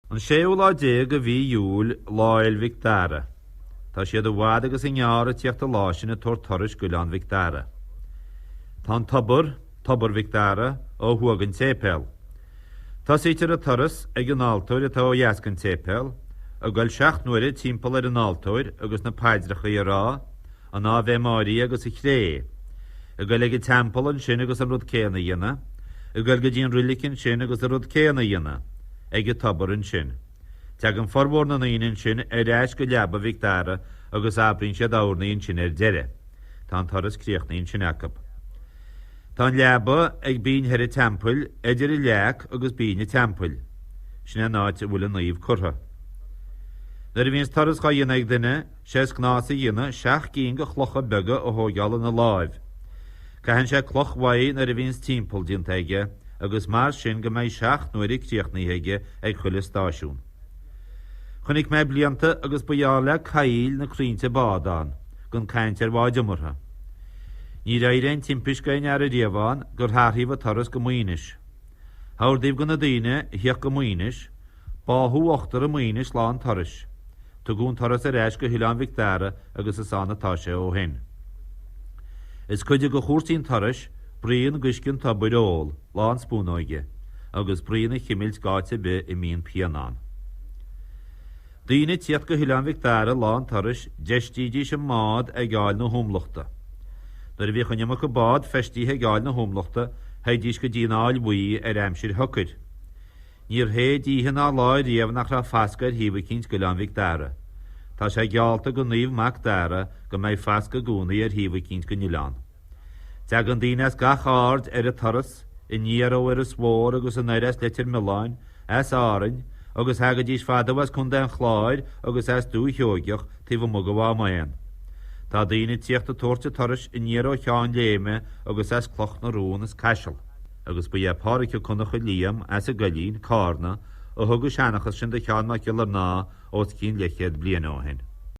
An séú lá de mhí Iúil, Lá Fhéil Mhic Dara. Tá siad i bhfad agus i ngearr ag tíocht an lá sin ag tabhairt turais go Oileán Mhic Dara. Tá an tobar, Tobar Mhic Dara, ó thuaidh den tséipéal. Tosaítear an turas ag an altóir atá ó dheas den tséipéal, ag goil seacht n-uaire timpeall ar an altóir agus na paidreachaí a rá, an Áibhé Máiria agus an Chré, ag goil ag an teampall ansin agus an rud céanna a dhéanamh, ag goil go dtí an roilic ansin agus an rud céanna a dhéanamh, ag an tobar ansin. Teagann formhór na ndaoine ansin ar ais go Leaba Mhic Dara agus abraíonn siad urnaí ansin ar deireadh. Tá an turas críochnaithe ansin acu. Tá an leaba ag binn thoir an teampaill, idir an leac agus binn an teampaill. Sin é an áit a bhfuil an naomh curtha. Nuair a bhíonns turas dhá dhéanamh ag duine, Sé is gnás a dhéanamh seacht gcinn de chlocha beaga a thóigeáil ina láimh. Caitheann sé cloch uaidh nuair a bhíonns timpeall déanta aige agus mar sin go mbeidh seacht n-uaire críochnaithe aige ag chuile stáisiún. Chonaic mé blianta agus ba ghearr le coill na crainnte bád ann, gan caint ar bháid iomartha. Níor éirigh aon timpist d'aon fhear ariamh ann gur hathraíodh an turas go Maínis. Thabhair daoibh go na daoine a thíocht go Maínis, Báthadh ochtar i Maínis lá an turais. Tugadh an turas ar ais go hOileán Mhic Dara agus is ann atá sé ó shin. Is cuid de chúrsaí an turais braon d'uisce an tobair a ól, lán spúnóige, agus braon a chimilt d'áit ar bith a mbíonn pian ann. Daoine ag tíocht go hOileán Mhic Dara lá an turais d'fheistídís a mbád ag Aill na hUmhlachta. Nuair a bhíodh an iomarca bád feistithe ag Aill na hUmhlachta théidís go dtí an Aill Bhuí ar aimsir shocair. Níor shéid oíche ná lá riamh nach raibh fascadh ar thaobh eicínt d'Oileán Mhic Dara. Tá sé geallta go Naomh Mac Dara go mbeidh fascadh i gcónaí ar thaobh eicínt den oileán. Teagann daoine as gach aird ar an turas, aniar ó Iorras Mhór agus anoir as Leitir Mealláin, as Árainn, agus thagaidís fadó as Contae an Chláir agus as Dúiche Sheoigeach taobh amuigh de Mhá Maon. Tá daoine ag tíocht ag tabhairt an turais aniar ó Cheann Léime agus as Cloch na Rón is Caiseal. agus ba é Pádhraic Ó Conchúir Liam as an gCoillín, Cárna, a thug an seanchas sin do Sheán Mac Giollarnáth os cionn leathchéad bliain ó shin.